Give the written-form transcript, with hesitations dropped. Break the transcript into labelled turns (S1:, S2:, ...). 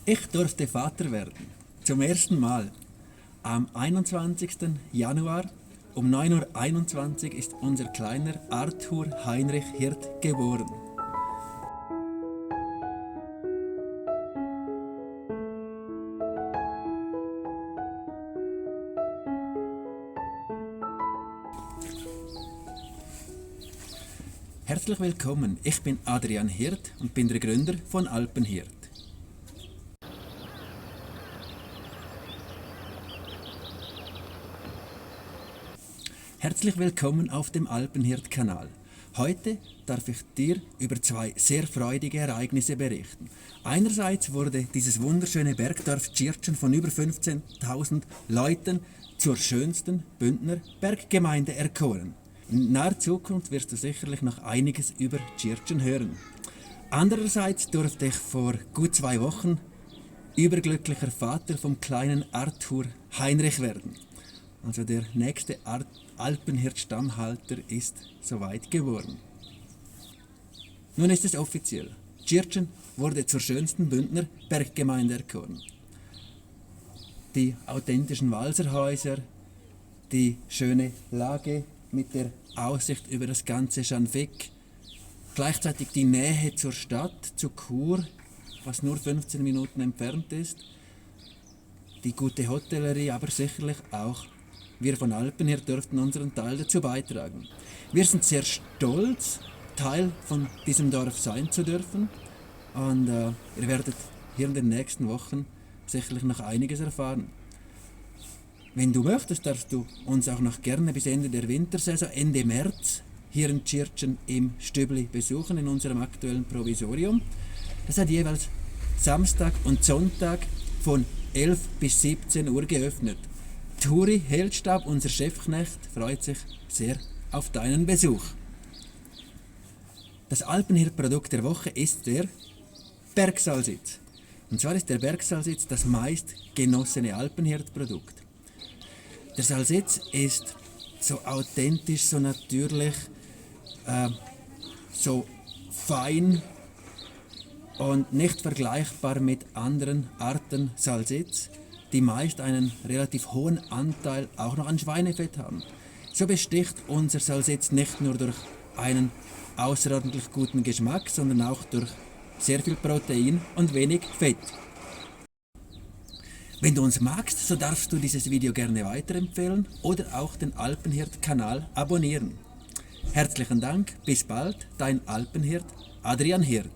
S1: Ich durfte Vater werden. Zum ersten Mal. Am 21. Januar um 9:21 Uhr ist unser kleiner Arthur Heinrich Hirt geboren. Herzlich willkommen, ich bin Adrian Hirt und bin der Gründer von Alpenhirt. Herzlich willkommen auf dem Alpenhirt-Kanal. Heute darf ich dir über zwei sehr freudige Ereignisse berichten. Einerseits wurde dieses wunderschöne Bergdorf Tschirtschen von über 15.000 Leuten zur schönsten Bündner Berggemeinde erkoren. In naher Zukunft wirst du sicherlich noch einiges über Tschirtschen hören. Andererseits durfte ich vor gut 2 Wochen überglücklicher Vater vom kleinen Arthur Heinrich werden. Also der nächste Alpenhirt-Stammhalter ist soweit geworden. Nun ist es offiziell. Tschirtschen wurde zur schönsten Bündner Berggemeinde erkoren. Die authentischen Walserhäuser, die schöne Lage mit der Aussicht über das ganze Schanfigg, gleichzeitig die Nähe zur Stadt, zu Chur, was nur 15 Minuten entfernt ist, die gute Hotellerie, aber sicherlich auch wir von Alpenhirt dürften unseren Teil dazu beitragen. Wir sind sehr stolz, Teil von diesem Dorf sein zu dürfen, und ihr werdet hier in den nächsten Wochen sicherlich noch einiges erfahren. Wenn du möchtest, darfst du uns auch noch gerne bis Ende der Wintersaison, Ende März, hier in Tschirtschen im Stübli besuchen, in unserem aktuellen Provisorium. Das hat jeweils Samstag und Sonntag von 11 bis 17 Uhr geöffnet. Turi Heldstab, unser Chefknecht, freut sich sehr auf deinen Besuch. Das Alpenhirt-Produkt der Woche ist der Bergsalsitz. Und zwar ist der Bergsalsitz das meist genossene Alpenhirt-Produkt. Der Salsitz ist so authentisch, so natürlich, so fein und nicht vergleichbar mit anderen Arten Salsitz, die meist einen relativ hohen Anteil auch noch an Schweinefett haben. So besticht unser Salsitz nicht nur durch einen außerordentlich guten Geschmack, sondern auch durch sehr viel Protein und wenig Fett. Wenn du uns magst, so darfst du dieses Video gerne weiterempfehlen oder auch den Alpenhirt-Kanal abonnieren. Herzlichen Dank, bis bald, dein Alpenhirt Adrian Hirt.